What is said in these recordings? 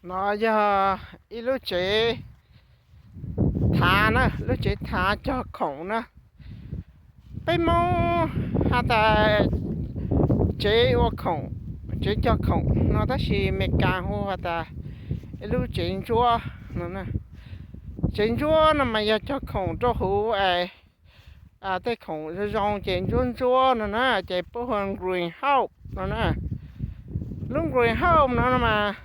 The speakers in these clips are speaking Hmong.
No yog ib lub tsev thav na, lub tsev thav cog khoom na. Peb Hmoob has tas tsev ua khoom, tsev cog khoom no, tab sis Meskas hu has tas ib lub tsev ntsuab no. Tsev ntsuab no mas yog cog khoom rau huv es tej khoom zoo zoo ces ntsuab ntsuab no na, ces peb hu greenhouse no na. Lub greenhouse no mas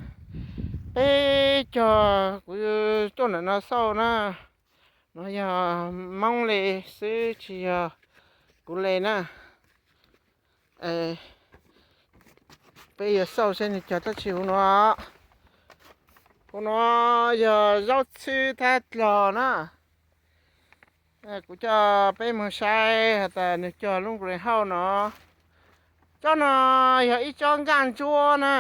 peb cog, kuv tuaj ntawm no xauj na, no yog Hmoob li xwb tsis yog kuv li na. Peb yuav xauj seb nws cog dab tsi hauv no. Hauv no yog zaub txhwb thab dlog na. Kuv coj peb mus saib has tas nws cog lub greenhouse no. Tsob no yog ib tsob nkaj ntsuab na.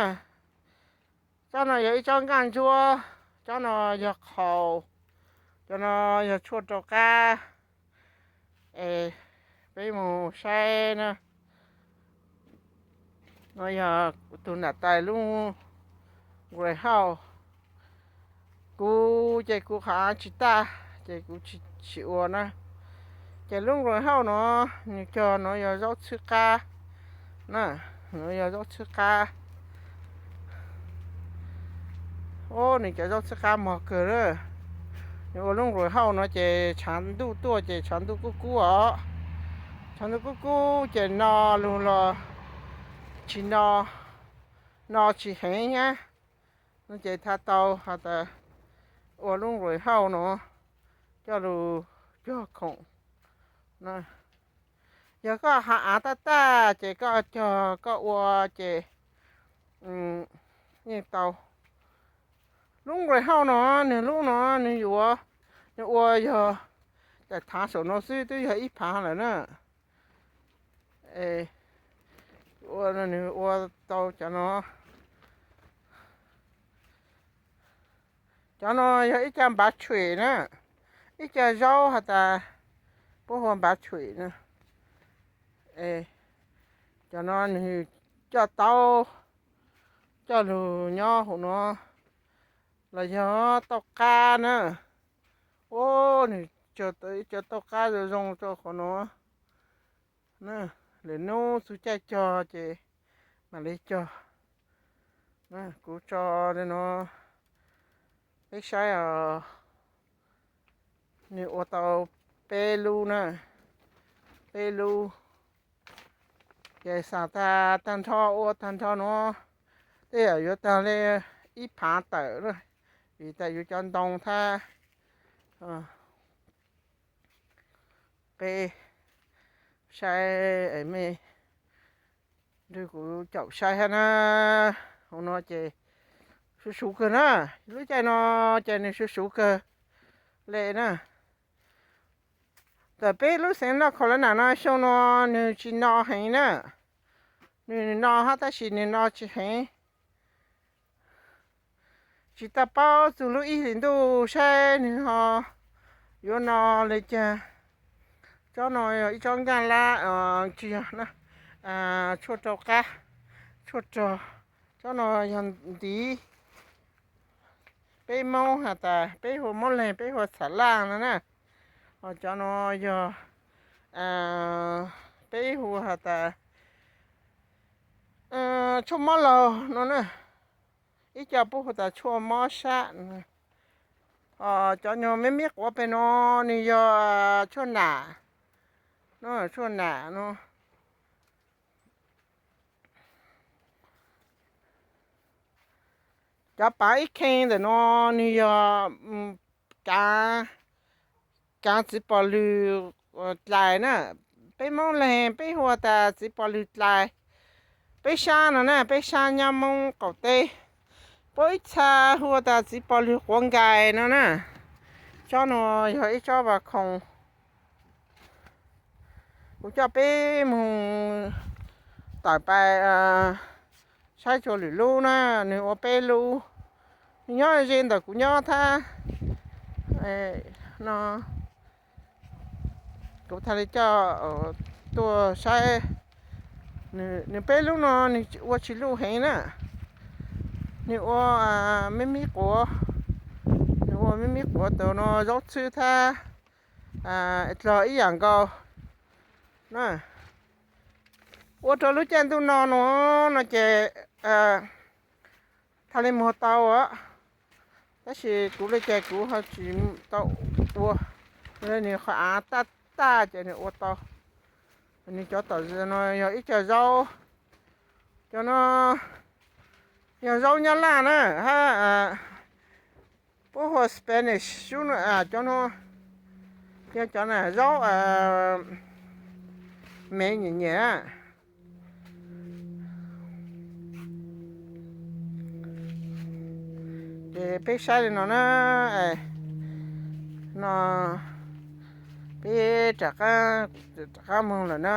Tsob no yog ib tsob nkaj ntsuab, tsob no yog qhaus, cov no yog tshuaj rau qab. Es peb mus saib na. No yog tus niam tais lub greenhouse. Kuv ces kuv qhov av tsis tag ces kuv tsis ua na. Ces lub greenhouse no nws cog no yog zaub txhwb qab na, no yog zaub txhwb qab. Nws cov zaub txhwb qab mog kawg na. Nws ua lub greenhouse no ces tshav ntuj tuaj ces tshav ntuj kub kub os. Tshav ntuj kub kub ces no lug los tsis no, no tsis heev nyab. No ces thav tau has tas ua lub greenhouse no coj lug cog khoom. Yog koj hav av tag tag ces koj cog koj ua ces yeej tau. Lub greenhouse no, nws lub no nws yuav, nws ua yog, cas thav saum no xwb twb yog ib phav lawm na. Ua, nws ua tau cov no. Cov no yog ib co npav tshuem na, ib co zaub has tas puab hu ua npav tshuem na. Cov no nws coj taub, coj lug nyob hauv no, los yog taub qab na. Ua, nws cov taub qab zoo zoo rau qhov no. Lwm hnub txug caij cog ces mam li cog. Kuv tso li no peb saib os. Nws ua tau peb lub na, peb lub. Ces xam tas tag nrho, ua tag nrho no tej yam yuav tag li ib phav tawm na, vim tas yuav cov ntoo thab. Peb saib, me, nrog kuv caum saib hab na. Hauv no ces suv suv kawg na, lub caij no ces nws suv suv kawg le na. Tawm peb lub xeev North Carolina no xyoo no nws tsis no heev na, nws no hab tab sis nws no tsis heev. Tsis tau paub txug lub ib hlis ntuj saib nws ho yuav no li cas. Tsob no yog ib tsob nkaaj lab, tsis yog, tshuaj rau qab, tshuaj rog. Tsob no yog ntiv, peb Moob has tas, peb hu Moob Leeg peb hu ua txham laj no na. Ho cov no yog, peb hu has tas tshuaj mob laug no na, ib co puab hu tas tshuaj mob sab. Cov nyuag me me quav pem no nws yog tshuaj nam, tshuaj nam no. Cov paav ib khee ntawm no nws yog kaav, kaav txiv pos lwg dlais na. Peb Moob Leeg peb hu tas txiv pos lwg dlais. Peb sab no na, peb sab nyob Moob qaum teb, puab ib txha hu tas txiv pos lwg quav nkais no na. Tsob no yog ib tsob vas khoom. Kuv coj peb moog tawm pais saib tsua lwm lub na, nws ua peb lub. Nws nyob ze ntawm kuv nyob thab no. Kuv thaam li coj tuaj saib. Nws peb lub no nws ua tsis luj heev na. Nws ua me me quav, nws ua me me quav tau no zaub txhwb thiab dlog ib yam nkaus na. Ua rau lub caij ntuj no no, no ces thaum li muag tau, tab sis kuv li cas kuv ho tsis tau ua. Nws qhov av taj taj ces nws ua tau. Nws cov tom no yog ib co zaub, cov no yog zaub Nyab Laj na, hab puab hu ua Spanish, cov no yog cov na zaub me nyiam nyiam. Ces peb saib li no na, no peb rov qab moog lawm na.